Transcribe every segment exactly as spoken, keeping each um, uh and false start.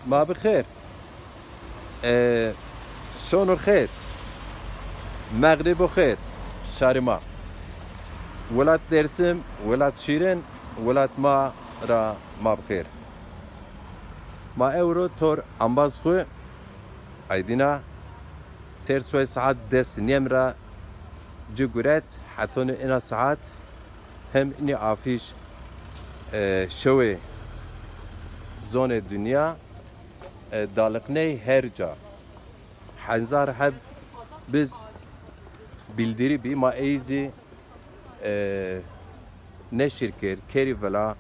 Ma bi xêr. E, şono xêr. Mexrîbo xêr. Şarê ma. Welat Dêrsim, welat şîrin, welat ma ra ma bi xêr. Ma ewro tor embaz xwu, Aydîna, ser soy saet des nêm ra ci guret, hetonî ina saet hem inî afîş, e, şewê zonê dinya, e, daliqney her ca. Henzar heb biz bîldirî bî, ma ey zî, e, neşir kerd, kerî vila,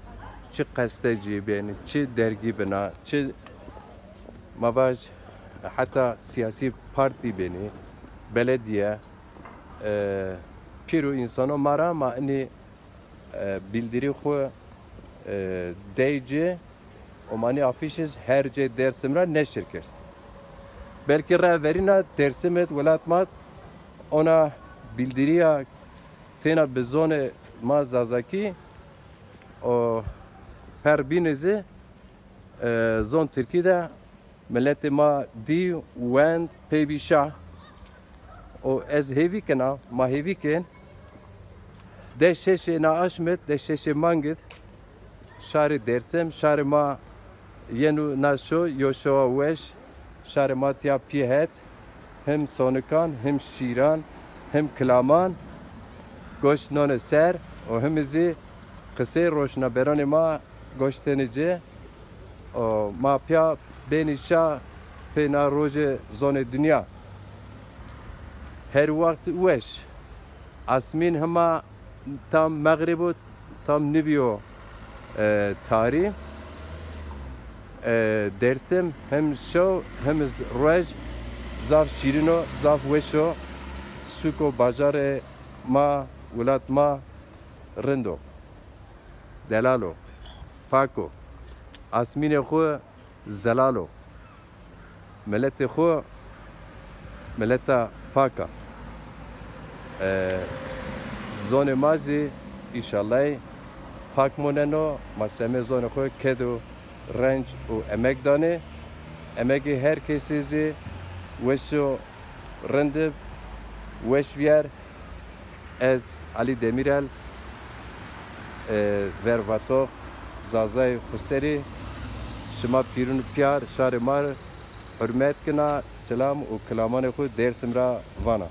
çi qestecî benî, çi dergî bina, çi ma vaj heta sîyasî partî benî, belediye, e, pîr û însano ma ra ma inî, e, bîldirî xwu, e, dey ci û ma nî afîşiz her cê Dêrsim ra neşir kerd. Belkî reverîna Dêrsimid, welat ma d, ona bîldirîya têna bi zonê ma Zazakî û per bîne zî, e, zon Tirkî de miletê ma dî, wend, pey bî şa. Û ez hêvî kena, ma hêvî kên, des şeşê na aşmid, des şeşê mangid, şarê Dêrsim, şarê ma yeno na şo, yo şowa weş, şarê ma tîya pî het, him sonikan, him şîran, him kilaman goş none ser û him zî qisey roşnaberonê ma goş tenê ci. O, ma pîya benî şa pê na rojê zonê dinya. Her wext weş. Asmîn hima tam mexrib o, tam nibîyo, e, tarî. E, Dêrsim hem şew hem z-, roj zaf şîrin o, zaf weş o. Sûk û bajarê ma, welat ma rind o. Delal o, pak o. Asmînê xwu zelal o. Miletê xwu mileta pak a. E, zonê ma zî înşallah pak moneno. Ma semê zonê xwu ked û renc û emek danê. Emegê her kesî zî weş o, rind ib, weş vîyer. Ez Alî Demîrel, e, vervatox, Zazayê Xuserî, şima pîrun û pîyar şarê ma rê hurmet kena, silam û kilamanê xwu Dêrsim ra vana.